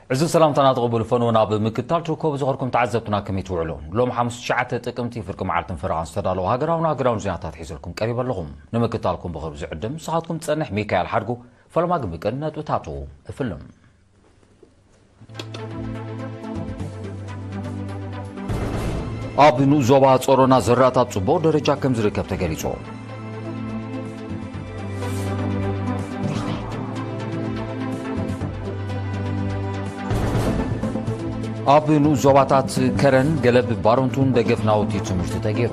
እዚ ሰላምታና ተቐበሉ ፈንዎ። ናብ ምክታል ትርከቡ ዝኸርኩም ተዓዘብትና ከመይ ትውዕሉ? ሎም ሓሙስ ትሽዓተ ጥቅምቲ ፍርቂ መዓልትን ፈረቓን ዝተዳለዉ ሃገራውን ሃገራውን ዜናታት ሒዘልኩም ቀሪበ ኣለኹም። ንምክታልኩም ብኽብሪ ዝዕድም ንስኻትኩም ዝጸንሕ ሚካኤል ሓድጉ። ፈለማ ግን ብቅድሚ ነጥብታቱ እፍልም። ኣብ ንኡስ ዞባ ጾሮና ዘራእቲ ኣብ ጽቡቕ ደረጃ ከም ዝርከብ ተገሊጹ። ኣብ ንኡስ ዞባታት ከረን፣ ገለብ፣ ባረንቱን ደገፍ ናውቲ ትምህርቲ ተገይሩ።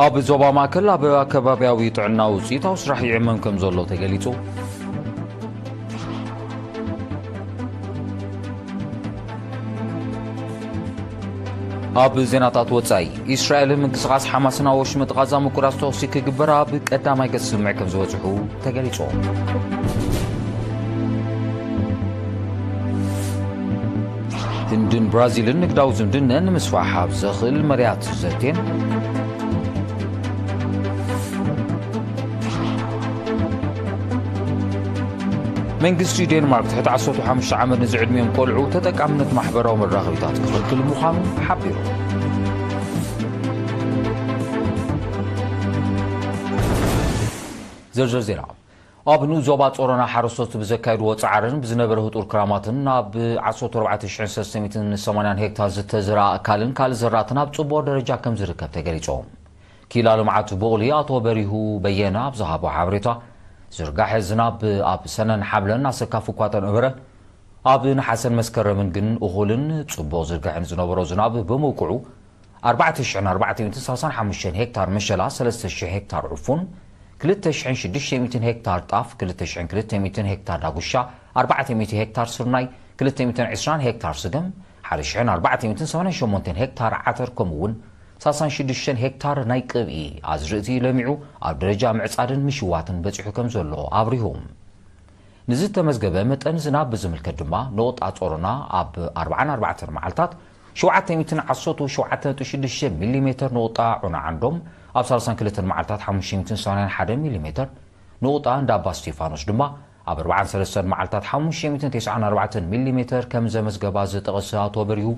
ኣብ ዞባ ማእከል ኣብ ኣከባቢያዊ ጥዕና ውጽኢታዊ ስራሕ ይዕመም ከም ዘሎ ተገሊጹ። ኣብ ዜናታት ወጻኢ፣ ኢስራኤል ምንቅስቓስ ሓማስን ኣብ ወሽመጥ ቓዛ ምቁራጽ ተኹሲ ክግበር ኣብ ቀዳማይ ገጽ ስምምዕ ከም ዝበጽሑ ተገሊጹ። ህንድን ብራዚልን ንግዳዊ ዝምድነን ንምስፋሕ ኣብ ዘኽእል መርያት ዘትየን። መንግስቲ ዴንማርክ ትሕቲ ዓሰርተ ሓሙሽተ ዓመት ንዝዕድሚኦም ቆልዑ ተጠቃምነት ማሕበራዊ መራኸቢታት ክኽልክል ምዃኑ ሓቢሩ። ዝርዝር ዜና። ኣብ ንኡስ ዞባ ጾሮና ሓረስቶት ብዘካየድዎ ጻዕርን ብዝነበረ ህጡር ክራማትን ናብ ዓሰርተ ኣርባዕተ ሽሕን ሰለስተ ሚእትን ሰማንያን ሄክታር ዝተዘርኣ ኣእካልን ካልእ ዘራእትን ኣብ ጽቡቕ ደረጃ ከም ዝርከብ ተገሊጹ። ክኢላ ልምዓት ቡቕሊ ኣቶ በሪሁ በየነ ኣብ ዝሃቦ ሓበሬታ፣ ዝርጋሐ ዝናብ ኣብ ሰነን ሓብለን ኣሰካፊ እኳ ተነበረ፣ ኣብ ነሓሰን መስከረምን ግን እኹልን ጽቡቕ ዝርግሐን ዝነበሮ ዝናብ ብምውቅዑ፣ ኣርባዕተ ሽሕን ኣርባዕተ ሚእትን ሰላሳን ሓሙሽተን ሄክታር መሸላ፣ ሰለስተ ሽሕ ሄክታር ዕፉን፣ ክልተ ሽሕን ሽዱሽተ ሚእትን ሄክታር ጣፍ፣ ክልተ ሽሕን ክልተ ሚእትን ሄክታር ዳጉሻ፣ ኣርባዕተ ሚእቲ ሄክታር ስርናይ፣ ክልተ ሚእትን ዕስራን ሄክታር ስገም፣ ሓደ ሽሕን ኣርባዕተ ሚእትን ሰማንያን ሸሞንተን ሄክታር ዓተር፣ ከምኡ እውን ሰላሳን ሽዱሽተን ሄክታር ናይ ቅብኢ ኣዝርእቲ ለሚዑ ኣብ ደረጃ ምዕጻድን ምሽዋትን በጺሑ ከም ዘሎ ኣብሪሁ። ንዝተመዝገበ መጠን ዝናብ ብዝምልከት ድማ፣ ነቑጣ ጾሮና ኣብ ኣርባዓን ኣርባዕተን መዓልታት ሸውዓተ ሚእትን ዓሰርተ ሸውዓተ ነጥቢ ሽዱሽተ ሚሊሜተር፣ ነቑጣ ዑና ዓንዶም ኣብ ሰላሳን ክልተን መዓልታት ሓሙሽተ ሚእትን ሰማንያን ሓደን ሚሊሜተር፣ ነቑጣ እንዳ ኣባ ስቴፋኖስ ድማ ኣብ ኣርባዓን ሰለስተን መዓልታት ሓሙሽተ ሚእትን ተስዓን ኣርባዕተን ሚሊሜተር ከም ዘመዝገባ ዝጠቐሰ ኣቶ በሪሁ፣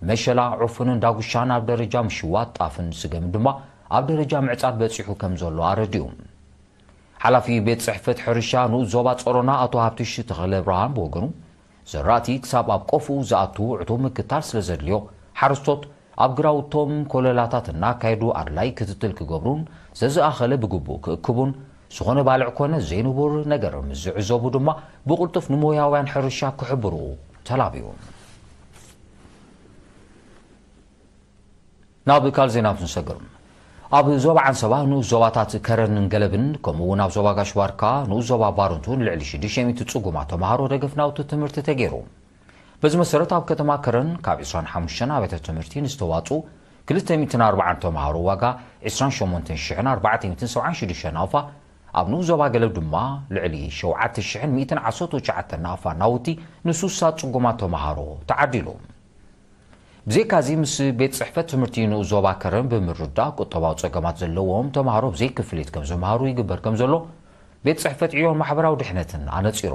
መሸላ፣ ዕፉንን ዳጉሻን ኣብ ደረጃ ምሽዋት፣ ጣፍን ስገምን ድማ ኣብ ደረጃ ምዕጻድ በጺሑ ከም ዘሎ ኣረዲኡ። ሓላፊ ቤት ጽሕፈት ሕርሻ ንኡስ ዞባ ጾሮና ኣቶ ሃብትሽ ተኽለ ብርሃን ብወገኑ፣ ዘራእቲ ክሳብ ኣብ ቆፍኡ ዝኣቱ ዕቱብ ምክታል ስለ ዘድልዮ፣ ሓረስቶት ኣብ ግራውቶም ኮለላታት እናካየዱ ኣድላይ ክትትል ክገብሩን ዘዝኣኸለ ብግቡእ ክእክቡን፣ ዝኾነ ባልዕ ኮነ ዘይንቡር ነገር ምስ ዝዕዘቡ ድማ ብቕልጡፍ ንሞያውያን ሕርሻ ክሕብሩ ተላብዩ። ናብ ካልእ ዜና ክንሰግር። ኣብ ዞባ ዓንሰባ ንኡስ ዞባታት ከረንን ገለብን፣ ከምኡ እውን ኣብ ዞባ ጋሽ ባርካ ንኡስ ዞባ ባረንቱ ንልዕሊ ሽዱሽተ ሚእቲ ጽጉማት ተምሃሮ ደገፍ ናውቲ ትምህርቲ ተገይሩ። በዚ መሰረት፣ ኣብ ከተማ ከረን ካብ ዕስራን ሓሙሽተን ኣብያተ ትምህርቲ ንዝተዋጽኡ ክልተ ሚእትን ኣርባዓን ተምሃሮ ዋጋ ዕስራን ሸሞንተን ሽሕን ኣርባዕተ ሚእትን ሰብዓን ሽዱሽተን ናቕፋ፣ ኣብ ንኡስ ዞባ ገለብ ድማ ልዕሊ ሸውዓተ ሽሕን ሚእትን ዓሰርተ ትሽዓተን ናቕፋ ናውቲ ንሱሳ ጽጉማት ተምሃሮ ተዓዲሉ። ብዘይካዚ፣ ምስ ቤት ጽሕፈት ትምህርቲ ንኡስ ዞባ ከረን ብምርዳእ፣ ቁጠባዊ ጸገማት ዘለዎም ተምሃሮ ብዘይ ክፍሊት ከም ዝመሃሩ ይግበር ከም ዘሎ ቤት ጽሕፈት ዕዮን ማሕበራዊ ድሕነትን ኣነጺሩ።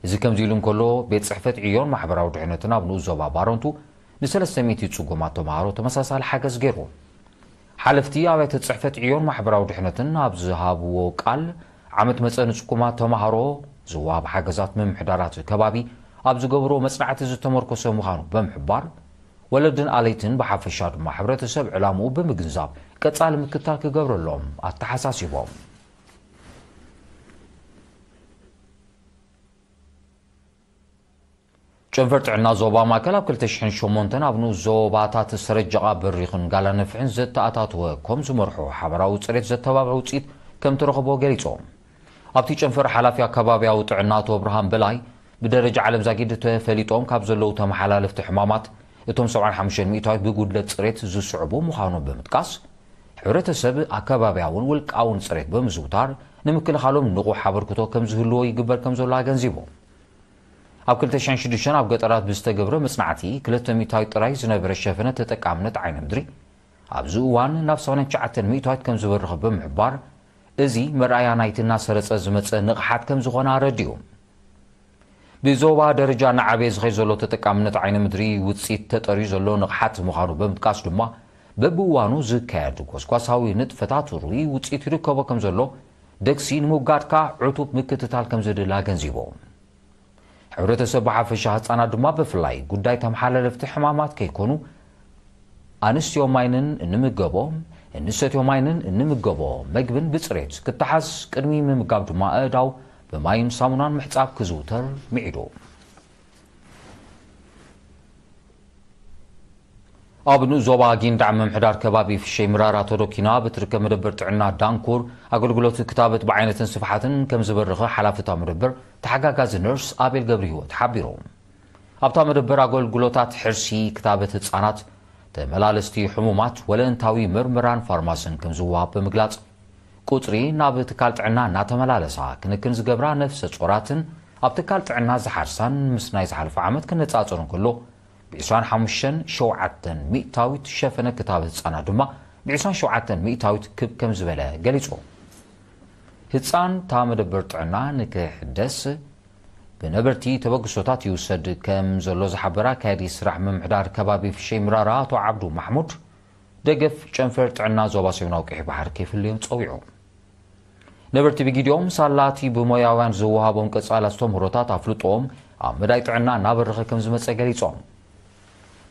እዚ ከምዚ ኢሉ እንከሎ፣ ቤት ጽሕፈት ዕዮን ማሕበራዊ ድሕነትን ኣብ ንኡስ ዞባ ባረንቱ ንሰለስተ ሚእቲ ጽጉማት ተምሃሮ ተመሳሳሊ ሓገዝ ገይሩ። ሓለፍቲ ኣብያተ ጽሕፈት ዕዮን ማሕበራዊ ድሕነትን ኣብ ዝሃብዎ ቃል፣ ዓመት መጸ ንጽጉማት ተምሃሮ ዝወሃብ ሓገዛት ምምሕዳራት ከባቢ ኣብ ዝገብርዎ መጽናዕቲ ዝተመርኮሰ ምዃኑ ብምሕባር፣ ወለድን ኣለይትን ብሓፈሻ ድማ ሕብረተሰብ ዕላምኡ ብምግንዛብ ቀጻሊ ምክታል ክገብረሎም ኣተሓሳሲቦም። ጨንፈር ጥዕና ዞባ ማእከል ኣብ ክልተ ሽሕን ሸሞንተን ኣብ ንኡስ ዞባታት ሰረጀቓ፣ በሪኽን ጋላ ነፍሕን ዘተኣታተወ ኮም ዝመርሖ ሓበራዊ ጽሬት ዘተባብዕ ውጽኢት ከም ተረኽቦ ገሊጾም። ኣብቲ ጨንፈር ሓላፊ ኣከባቢያዊ ጥዕና ኣቶ ብርሃን በላይ፣ ብደረጃ ዓለም ዛጊድ ተፈሊጦም ካብ ዘለዉ ተመሓላለፍቲ ሕማማት እቶም ሰብዓን ሓሙሽተን ሚእታዊት ብጉድለት ጽሬት ዝስዕቡ ምዃኖም ብምጥቃስ፣ ሕብረተሰብ ኣከባቢያውን ውልቃውን ጽሬት ብምዝውታር ንምክልኻሎም ንቑሕ ኣበርክቶ ከም ዝህልዎ ይግበር ከም ዘሎ ኣገንዚቦም። ኣብ ክልተ ሽሕን ሽዱሽተን ኣብ ገጠራት ብዝተገብረ መጽናዕቲ፣ ክልተ ሚእታዊት ጥራይ ዝነበረ ሸፈነ ተጠቃምነት ዓይኒ ምድሪ ኣብዚ እዋን ናብ ሰማንያን ትሽዓተን ሚእታዊት ከም ዝበርኽ ብምሕባር፣ እዚ መርኣያ ናይቲ እናሰረጸ ዝመጸ ንቕሓት ከም ዝኾነ ኣረዲኡ። ብዞባ ደረጃ እናዓበየ ዝኸይድ ዘሎ ተጠቃምነት ዓይኒ ምድሪ ውጽኢት ተጠርዩ ዘሎ ንቕሓት ምዃኑ ብምጥቃስ ድማ፣ በብእዋኑ ዝካየድ ጎስጓሳዊ ንጥፈታት ርኡይ ውጽኢት ይርከቦ ከም ዘሎ ደግሲ ንምውጋድ ከኣ ዕቱብ ምክትታል ከም ዘድሊ ኣገንዚቡ። ሕብረተሰብ ብሓፈሻ ህጻናት ድማ ብፍላይ ጉዳይ ተመሓላለፍቲ ሕማማት ከይኮኑ ኣንስትዮ ማይንን እንምገቦ፣ እንሰትዮ ማይንን እንምገቦ መግብን ብጽሬት ክተሓዝ ቅድሚ ምምጋብ ድማ ኣእዳው ብማይን ሳሙናን ምሕጻብ ክዝውተር ምዒዱ። ኣብ ንኡስ ዞባ ጊንዳዕ ምምሕዳር ከባቢ ፍሸይ ምራራ ተዶኪና ብትርከብ መደበር ጥዕና ዳንኩር ኣገልግሎት ክታበት ብዓይነትን ስፍሓትን ከም ዝበረኸ ሓላፊ እታ መደበር ተሓጋጋዚ ነርስ ኣቤል ገብረ ህይወት ሓቢሩ። ኣብታ መደበር ኣገልግሎታት ሕርሲ፣ ክታበት ህጻናት፣ ተመላለስቲ ሕሙማት፣ ወለንታዊ ምርምራን ፋርማስን ከም ዝወሃብ ብምግላጽ፣ ቁጽሪ ናብ ትካል ጥዕና እናተመላለሳ ክንክን ዝገብራ ነፍሰ ጾራትን ኣብ ትካል ጥዕና ዝሓርሳን ምስ ናይ ዝሓለፈ ዓመት ክነጻጸር እንከሎ፣ ብ ዒስራን ሓሙሽተን ሸውዓተን ሚእታዊት ሸፈነ ክታበት ህጻናት ድማ ብ ዒስራን ሸውዓተን ሚእታዊት ክብ ከም ዝበለ ገሊጹ። ህጻን እታ መደበር ጥዕና ንክሕደስ ብነበርቲ ተበግሶታት ይውሰድ ከም ዘሎ ዝሓበረ ኣካያዲ ስራሕ ምምሕዳር ከባቢ ፍሸይ ምራራ ኣቶ ዓብዱ ማሕሙድ፣ ደገፍ ጨንፈር ጥዕና ዞባ ሰሜናዊ ቀይሕ ባሕሪ ከይፍለዮም ጸዊዑ። ነበርቲ ብጊዲኦም ሳላቲ ብሞያውያን ዝወሃቦም ቀጻሊ ኣስተምህሮታት ኣፍልጦኦም ኣብ መዳይ ጥዕና እናበረኸ ከም ዝመጸ ገሊጾም።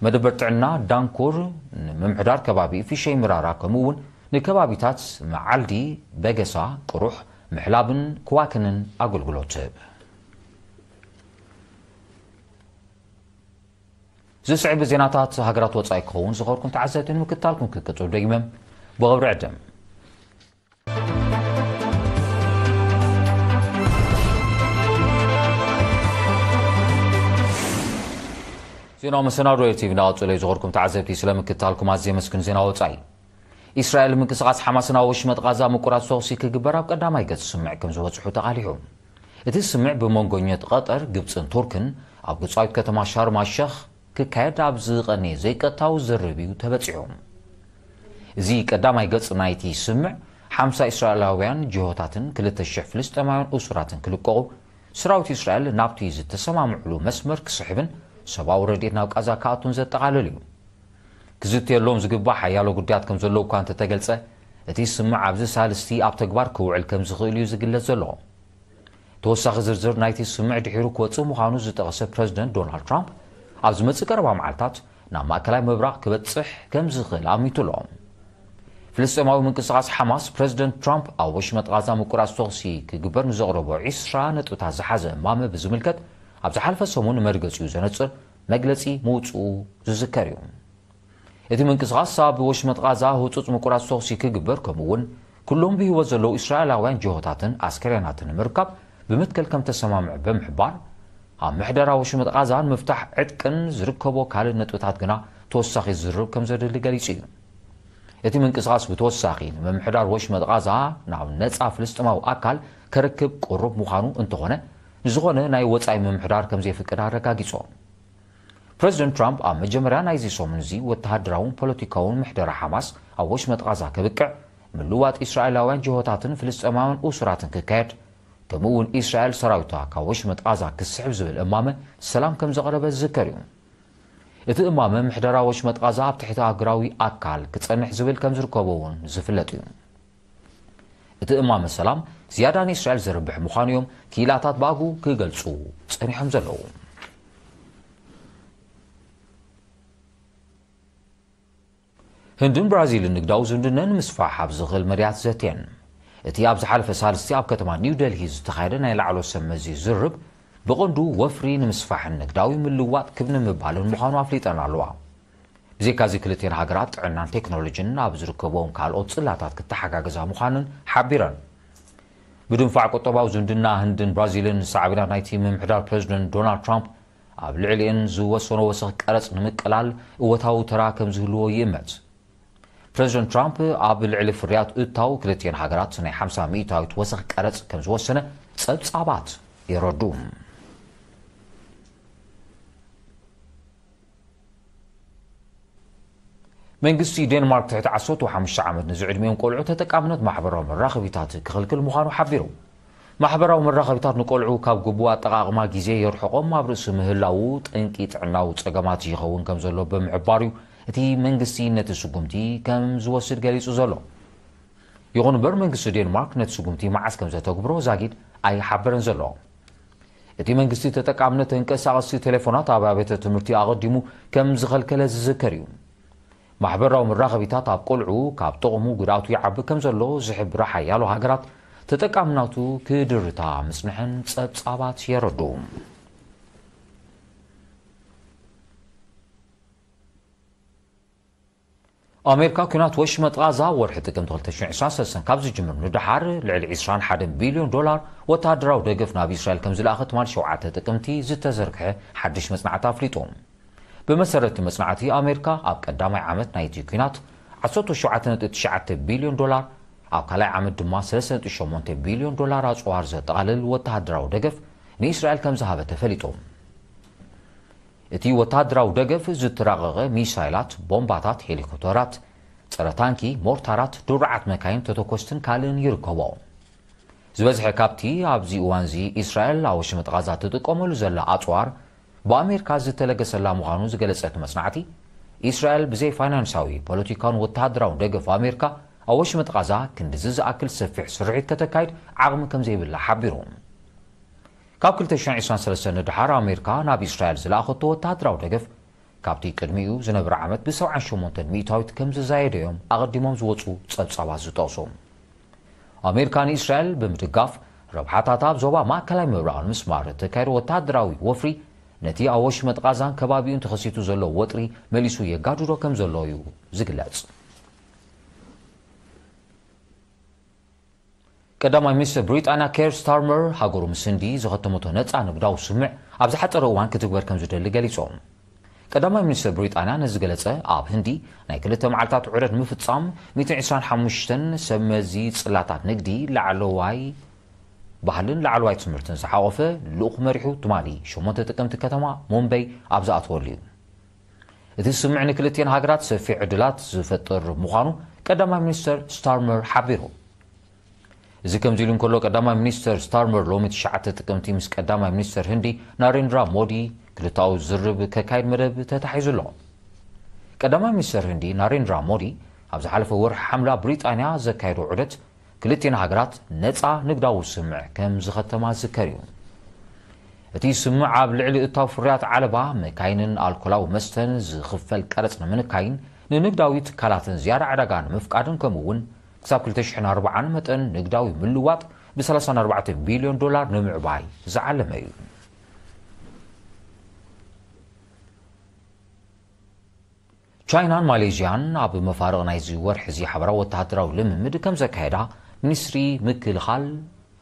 መደበር ጥዕና ዳንኩር ንምምሕዳር ከባቢ ፍሸይ ምራራ ከምኡ እውን ንከባቢታት መዓልዲ፣ በገሳ፣ ቅሩሕ፣ ምሕላብን ክዋክንን ኣገልግሎት ትህብ። ዝስዕብ ዜናታት ሃገራት ወጻኢ ክኸውን ዝኸርኩም ተዓዘብቲ ንምክትታልኩም ክቅጽሉ ደጊመ ብኽብሪ ዕድም። ዜናዊ መሰናዶ ኤርቲቪ እናቐጸለ እዩ። ዝኸርኩም ተዓዘብቲ ስለምክትታልኩም ኣዝየ መስግን። ዜና ወጻኢ። ኢስራኤል ምንቅስቓስ ሓማስን ኣብ ወሽመጥ ቓዛ ምቁራጽ ተኹሲ ክግበር ኣብ ቀዳማይ ገጽ ስምዕ ከም ዝበጽሑ ተቓሊሑ። እቲ ስምዕ ብመንጎኘት ቐጠር፣ ግብጽን ቱርክን ኣብ ግብጻዊት ከተማ ሻርም ኣሸኽ ክካየድ ኣብ ዝቐነየ ዘይቀጥታዊ ዝርርብ እዩ ተበጺሑ። እዚ ቀዳማይ ገጽ ናይቲ ስምዕ፣ ሓምሳ እስራኤላውያን ጅሆታትን ክልተ ሽሕ ፍልስጤማውያን እሱራትን ክልቀቑ፣ ሰራዊት እስራኤል ናብቲ ዝተሰማምዕሉ መስመር ክስሕብን ሰብኣዊ ረድኤት ናብ ቃዛ ክኣቱን ዘጠቓልል እዩ። ክዝተየሎም ዝግባእ ሓያሎ ጉዳያት ከም ዘለዉ እኳ እንተተገልጸ፣ እቲ ስምዕ ኣብዚ ሳልስቲ ኣብ ተግባር ክውዕል ከም ዝኽእል እዩ ዝግለጽ ዘሎ። ተወሳኺ ዝርዝር ናይቲ ስምዕ ድሒሩ ክወጽእ ምዃኑ ዝጠቐሰ ፕረዚደንት ዶናልድ ትራምፕ፣ ኣብ ዝመጽእ ቀረባ መዓልታት ናብ ማእከላይ ምብራቕ ክበጽሕ ከም ዝኽእል ኣሚቱ ኣሎ። ፍልስጤማዊ ምንቅስቓስ ሓማስ፣ ፕረዚደንት ትራምፕ ኣብ ወሽመጥ ቓዛ ምቁራጽ ተኹሲ ክግበር ንዘቕረቦ ዒስራ ነጥብታት ዝሓዘ እማመ ብዝምልከት፣ ኣብ ዝሓለፈ ሰሙን ንመርገጺኡ ዘነጽር መግለጺ ምውጽኡ ዝዝከር እዩ። እቲ ምንቅስቓስ ኣብ ወሽመጥ ቓዛ ህጹጽ ምቁራጽ ተኹሲ ክግበር፣ ከምኡ እውን ኩሎም ብህይወት ዘለዉ እስራኤላውያን ጅሆታትን ኣስከሬናትን ንምርካብ ብምትከል ከም ተሰማምዑ ብምሕባር፣ ኣብ ምሕደራ ወሽመጥ ቓዛ ንምፍታሕ ዕጥቅን ዝርከቦ ካልእ ነጥብታት ግና ተወሳኺ ዝርርብ ከም ዘድሊ ገሊጹ እዩ። እቲ ምንቅስቓስ ብተወሳኺ ንምምሕዳር ወሽመጥ ቓዛ ናብ ነጻ ፍልስጤማዊ ኣካል ከርክብ ቅሩብ ምዃኑ እንተኾነ፣ ንዝኾነ ናይ ወጻኢ ምምሕዳር ከም ዘይፍቅድ ኣረጋጊጹ። ፕረዚደንት ትራምፕ ኣብ መጀመርያ ናይዚ ሰሙን እዚ ወተሃደራውን ፖለቲካውን ምሕደራ ሓማስ ኣብ ወሽመጥ ቓዛ ከብቅዕ፣ ምልዋጥ እስራኤላውያን ጅሆታትን ፍልስጤማውያን እሱራትን ክካየድ፣ ከምኡ እውን እስራኤል ሰራዊታ ካብ ወሽመጥ ቓዛ ክስሕብ ዝብል እማመ ሰላም ከም ዘቕረበ ዝዝከር እዩ። እቲ እማመ ምሕደራ ወሽመጥ ቓዛ ኣብ ትሕቲ ኣህጉራዊ ኣካል ክጸንሕ ዝብል ከም ዝርከቦ እውን ዝፍለጥ እዩ። እቲ እማመ ሰላም ዝያዳ ንእስራኤል ዘርብሕ ምዃኑ እዮም ክኢላታት ብኣግኡ ክገልጹ ጸኒሖም ዘለዉ። ህንድን ብራዚልን ንግዳዊ ዝምድነን ንምስፋሕ ኣብ ዝኽእል መዳያት ዘትየን። እቲ ኣብ ዝሓለፈ ሳልስቲ ኣብ ከተማ ኒው ደልሂ ዝተኻየደ ናይ ላዕሎ ሰብ መዚ ዝርርብ፣ ብቐንዱ ወፍሪ ንምስፋሕን ንግዳዊ ምልውዋጥ ክብ ንምባልን ምዃኑ ኣፍሊጠን ኣለዋ። ብዘይካዚ ክልቲኤን ሃገራት ጥዕናን ቴክኖሎጂን ኣብ ዝርከብዎም ካልኦት ጽላታት ክተሓጋገዛ ምዃነን ሓቢረን። ብድንፋዕ ቁጠባዊ ዝምድና ህንድን ብራዚልን ሳዕቤናት ናይቲ ምምሕዳር ፕረዚደንት ዶናልድ ትራምፕ ኣብ ልዕሊኤን ዝወሰኖ ወሰኽ ቀረጽ ንምቅላል እወታዊ ተራ ከም ዝህልዎ ይእመት። ፕረዚደንት ትራምፕ ኣብ ልዕሊ ፍርያት እታው ክልቲኤን ሃገራት ናይ ሓምሳ ሚእታዊት ወሰኽ ቀረጽ ከም ዝወሰነ ጸብጻባት የረድኡ። መንግስቲ ዴንማርክ ትሕቲ ዓሰርተ ሓሙሽተ ዓመት ንዝዕድሚኦም ቆልዑ ተጠቃምነት ማሕበራዊ መራኸቢታት ክኽልክል ምዃኑ ሓቢሩ። ማሕበራዊ መራኸቢታት ንቆልዑ ካብ ግቡእ ኣጠቓቕማ ግዜ የርሕቖም፣ ኣብ ርእሲ ምህላዉ ጠንቂ ጥዕናዊ ጸገማት ይኸውን ከም ዘሎ ብምሕባር እዩ እቲ መንግስቲ ነቲ ስጉምቲ ከም ዝወስድ ገሊጹ ዘሎ። ይኹን እምበር መንግስቲ ዴንማርክ ነቲ ስጉምቲ መዓስ ከም ዘተግብሮ ዛጊድ ኣይሓበረን ዘሎ። እቲ መንግስቲ ተጠቃምነት ተንቀሳቐስቲ ቴሌፎናት ኣብ ኣብያተ ትምህርቲ ኣቐዲሙ ከም ዝኸልከለ ዝዝከር እዩ። ማሕበራዊ መራኸቢታት ኣብ ቆልዑ ካብ ጥቕሙ ጉድኣቱ ይዓቢ ከም ዘሎ ዝሕብራ ሓያሎ ሃገራት ተጠቃምነቱ ክድርታ ምጽንሐን ጸብጻባት የረድኡ። ኣሜሪካ ኲናት ወሽመጥ ቓዛ ወርሒ ጥቅምቲ ክልተ ሽሕን ዕስራን ሰለስተን ካብ ዝጅምር ንደሓር ልዕሊ ዕስራን ሓደን ቢልዮን ዶላር ወተሃደራዊ ደገፍ ናብ እስራኤል ከም ዝለኣኸ ትማሊ ሸውዓተ ጥቅምቲ ዝተዘርግሐ ሓድሽ መጽናዕቲ ኣፍሊጡ። ብመሰረት እቲ መጽናዕቲ ኣሜሪካ ኣብ ቀዳማይ ዓመት ናይቲ ኲናት ዓሰርተ ሸውዓተ ነጥቢ ትሽዓተ ቢልዮን ዶላር፣ ኣብ ካልኣይ ዓመት ድማ ሰለስተ ነጥቢ ሸሞንተ ቢልዮን ዶላር ኣጽዋር ዘጠቓልል ወተሃደራዊ ደገፍ ንእስራኤል ከም ዝሃበ ተፈሊጡ። እቲ ወተሃደራዊ ደገፍ ዝተራቐቐ ሚሳይላት፣ ቦምባታት፣ ሄሊኮፕተራት፣ ጸረ ታንኪ፣ ሞርታራት፣ ድሩዓት መካይን፣ ተተኮስትን ካልእን ይርከቦ። ዝበዝሐ ካብቲ ኣብዚ እዋንዚ እስራኤል ኣብ ወሽመጥ ቓዛ ትጥቀመሉ ዘላ ኣጽዋር ብኣሜሪካ ዝተለገሰላ ምዃኑ ዝገለጸ እቲ መጽናዕቲ፣ እስራኤል ብዘይ ፋይናንሳዊ፣ ፖለቲካውን ወተሃደራውን ደገፍ ኣሜሪካ ኣብ ወሽመጥ ቓዛ ክንድዚ ዝኣክል ሰፊሕ ስርሒት ከተካይድ ዓቕሚ ከም ዘይብላ ሓቢሩ። ካብ ክልተ ሽሕን ዕስራን ሰለስተን ንደሓር ኣሜሪካ ናብ እስራኤል ዝለኣኸቶ ወተሃደራዊ ደገፍ ካብቲ ቅድሚኡ ዝነበረ ዓመት ብሰብዓን ሸሞንተን ሚእታዊት ከም ዝዛየደ እዮም ኣቐዲሞም ዝወጹ ጸብጻባት ዝጠቕሱ። ኣሜሪካ ንእስራኤል ብምድጋፍ ረብሓታታ ኣብ ዞባ ማእከላይ ምብራቕ ንምስማር እተካየዶ ወተሃደራዊ ወፍሪ ነቲ ኣብ ወሽመጥ ቓዛን ከባቢኡን ተኸሲቱ ዘሎ ወጥሪ መሊሱ የጋድዶ ከም ዘሎ እዩ ዝግለጽ። ቀዳማይ ሚኒስትር ብሪጣንያ ኬር ስታርመር ሃገሩ ምስ ህንዲ ዝኸተመቶ ነጻ ንግዳዊ ስምምዕ ኣብ ዝሓጸረ እዋን ክትግበር ከም ዝደሊ ገሊጾም። ቀዳማይ ሚኒስትር ብሪጣንያ ነዚ ገለጸ ኣብ ህንዲ ናይ ክልተ መዓልታት ዑደት ንምፍጻም ሚእትን ዕስራን ሓሙሽተን ሰብ መዚ ጽላታት ንግዲ ላዕለዋይ ባህልን ላዕለዋይ ትምህርትን ዝሓቖፈ ልኡኽ መሪሑ ትማሊ ሸሞንተ ጥቅምቲ ከተማ ሞምበይ ኣብ ዝኣተወሉ እዩ። እቲ ስምምዕ ንክልቲኤን ሃገራት ሰፊሕ ዕድላት ዝፈጥር ምዃኑ ቀዳማይ ሚኒስትር ስታርመር ሓቢሩ። እዚ ከምዚ ኢሉ እንከሎ ቀዳማይ ሚኒስትር ስታርመር ሎሚ ትሽዓተ ጥቅምቲ ምስ ቀዳማይ ሚኒስትር ህንዲ ናሬንድራ ሞዲ ክልተኣዊ ዝርብ ከካይድ መደብ ተታሒዙ ኣሎ። ቀዳማይ ሚኒስትር ህንዲ ናሬንድራ ሞዲ ኣብ ዝሓለፈ ወርሒ ሓምላ ብሪጣንያ ዘካየዶ ዑደት ክልቲኤን ሃገራት ነጻ ንግዳዊ ስምምዕ ከም ዝኸተማ ዝዝከር እዩ። እቲ ስምምዕ ኣብ ልዕሊ እታው ፍርያት ዓለባ፣ መካይንን ኣልኮላዊ መስተን ዝኽፈል ቀረጽ ንምንካይን ንንግዳዊ ትካላትን ዝያዳ ዕዳጋ ንምፍቃድን ከምኡ እውን ክሳብ ክልተ ሽሕን ኣርባዓን መጠን ንግዳዊ ምልዋጥ ብ ሰላሳን ኣርባዕተን ቢልዮን ዶላር ንምዕባይ ዝዓለመ እዩ። ቻይናን ማሌዥያን ኣብ መፋርቕ ናይዚ ወርሒ እዚ ሓበራዊ ወተሃደራዊ ልምምድ ከም ዘካየዳ ሚኒስትሪ ምክልኻል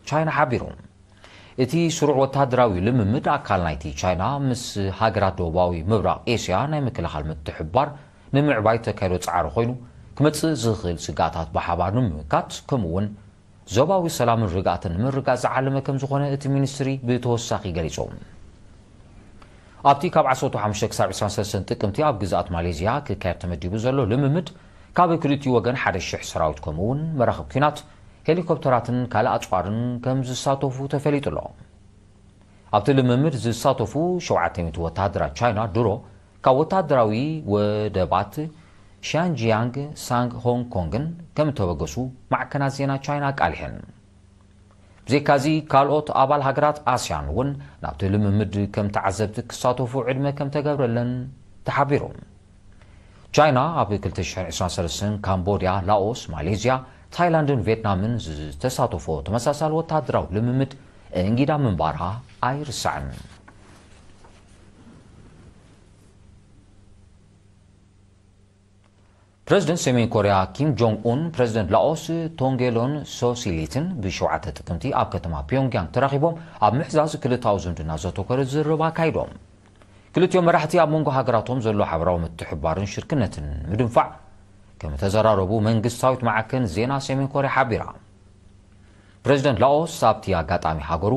ቻይና ሓቢሩ። እቲ ስሩዕ ወተሃደራዊ ልምምድ ኣካል ናይቲ ቻይና ምስ ሃገራት ደቡባዊ ምብራቕ ኤስያ ናይ ምክልኻል ምትሕብባር ንምዕባይ ተካይዶ ጻዕሪ ኮይኑ፣ ክመጽእ ዝኽእል ስግኣታት ብሓባር ንምምካት ከምኡ እውን ዞባዊ ሰላምን ርግኣትን ንምርግጋጽ ዝዓለመ ከም ዝኾነ እቲ ሚኒስትሪ ብተወሳኺ ገሊጹ። ኣብቲ ካብ ዓሰርተ ሓሙሽተ ክሳብ ዕስራን ሰለስተን ጥቅምቲ ኣብ ግዝኣት ማሌዝያ ክካየድ ተመዲቡ ዘሎ ልምምድ ካብ ክልቲኡ ወገን ሓደ ሽሕ ሰራዊት ከምኡ እውን መራኽብ ኲናት፣ ሄሊኮፕተራትን ካልእ ኣጽዋርን ከም ዝሳተፉ ተፈሊጡ ኣሎ። ኣብቲ ልምምድ ዝሳተፉ ሸውዓተ ሚእቲ ወተሃደራት ቻይና ድሮ ካብ ወተሃደራዊ ወደባት ሻንጂያንግ ሳንግ ሆንግ ኮንግን ከም እተበገሱ ማዕከናት ዜና ቻይና ኣቃሊሐን። ብዘይካዚ ካልኦት ኣባል ሃገራት ኣስያን እውን ናብቲ ልምምድ ከም ተዓዘብቲ ክሳተፉ ዕድመ ከም ተገብረለን ተሓቢሩ። ቻይና ኣብ ክልተ ሽሕን ዕስራን ሰለስተን ካምቦድያ፣ ላኦስ፣ ማሌዝያ፣ ታይላንድን ቬትናምን ዝተሳተፎ ተመሳሳሊ ወተሃደራዊ ልምምድ እንጊዳ ምንባራ ኣይርሳዕን። ፕረዚደንት ሰሜን ኮርያ ኪም ጆንግ ኡን ፕረዚደንት ላኦስ ቶንጌሎን ሶሲሊትን ብሸውዓተ ጥቅምቲ ኣብ ከተማ ፒዮንግያንግ ተራኺቦም ኣብ ምሕዛዝ ክልታዊ ዝምድና ዘተኮረ ዝርርብ ኣካይዶም። ክልቲኦም መራሕቲ ኣብ መንጎ ሃገራቶም ዘሎ ሓበራዊ ምትሕብባርን ሽርክነትን ንምድንፋዕ ከም ተዘራረቡ መንግስታዊት ማዕከን ዜና ሰሜን ኮርያ ሓቢራ። ፕረዚደንት ላኦስ ኣብቲ ኣጋጣሚ ሃገሩ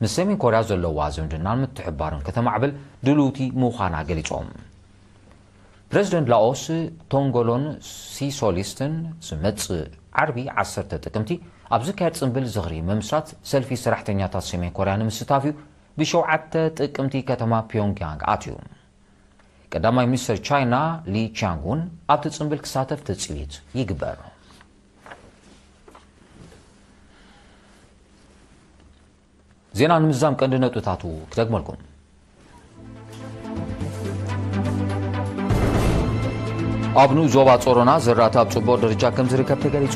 ምስ ሰሜን ኮርያ ዘለዋ ዝምድናን ምትሕብባርን ከተማዕብል ድልውቲ ምዃና ገሊጾም። ፕረዚደንት ላኦስ ቶንጎሎን ሲሶሊስትን ዝመጽእ ዓርቢ ዓሰርተ ጥቅምቲ ኣብ ዝካየድ ጽምብል ዝኽሪ ምምስራት ሰልፊ ሰራሕተኛታት ሰሜን ኮርያ ንምስታፍ እዩ ብሸውዓተ ጥቅምቲ ከተማ ፒዮንግያንግ ኣትዩ። ቀዳማይ ሚኒስተር ቻይና ሊ ቻንግ እውን ኣብቲ ጽምብል ክሳተፍ ትጽቢት ይግበር። ዜና ንምዝዛም ቀንዲ ነጥብታቱ ክደግመልኩም። ኣብ ንኡስ ዞባ ጾሮና ዘራእቲ ኣብ ጽቡቕ ደረጃ ከም ዝርከብ ተገሊጹ።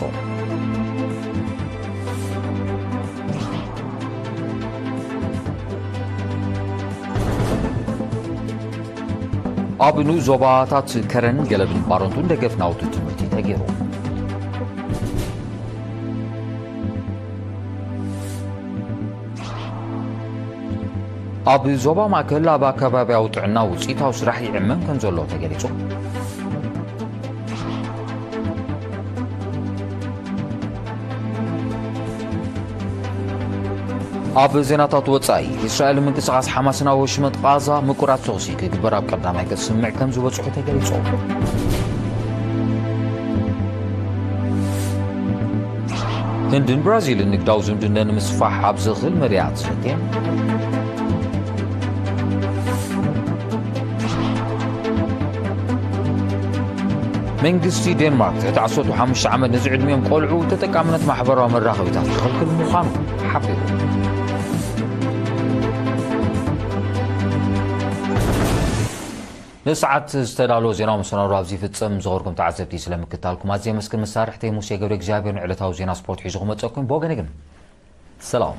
ኣብ ንኡስ ዞባታት ከረን ገለብን ባረንቱን ደገፍ ናውቲ ትምህርቲ ተገይሩ። ኣብ ዞባ ማእከል ኣብ ኣከባቢያዊ ጥዕና ውጽኢታዊ ስራሕ ይዕመም ከም ዘሎ ተገሊጹ። ኣብ ዜናታት ወጻኢ፣ እስራኤል ምንቅስቓስ ሓማስን ኣብ ወሽመጥ ቓዛ ምቁራጽ ተኹሲ ክግበር ኣብ ቀዳማይ ገጽ ስምምዕ ከም ዝበጽሑ ተገሊጹ። ህንድን ብራዚልን ንግዳዊ ዝምድና ንምስፋሕ ኣብ ዝኽእል መዳያት ዘትየን። መንግስቲ ዴንማርክ ትሕቲ ዓሰርተ ሓሙሽተ ዓመት ንዝዕድሚኦም ቆልዑ ተጠቃምነት ማሕበራዊ መራኸቢታት ክኽልክል ምዃኑ ሓቢሩ። ንሰዓት ዝተዳለወ ዜናዊ መሰናዶ ኣብዚ ይፍጸም። ዝኸበርኩም ተዓዘብቲ፣ ስለ ምክታልኩም ኣዝየ የመስግን። መሳርሕተይ ሙሴ ገብረ እግዚኣብሔር ንዕለታዊ ዜና ስፖርት ሒዙ ክመጸኩም። ብወገነ ግን ሰላም።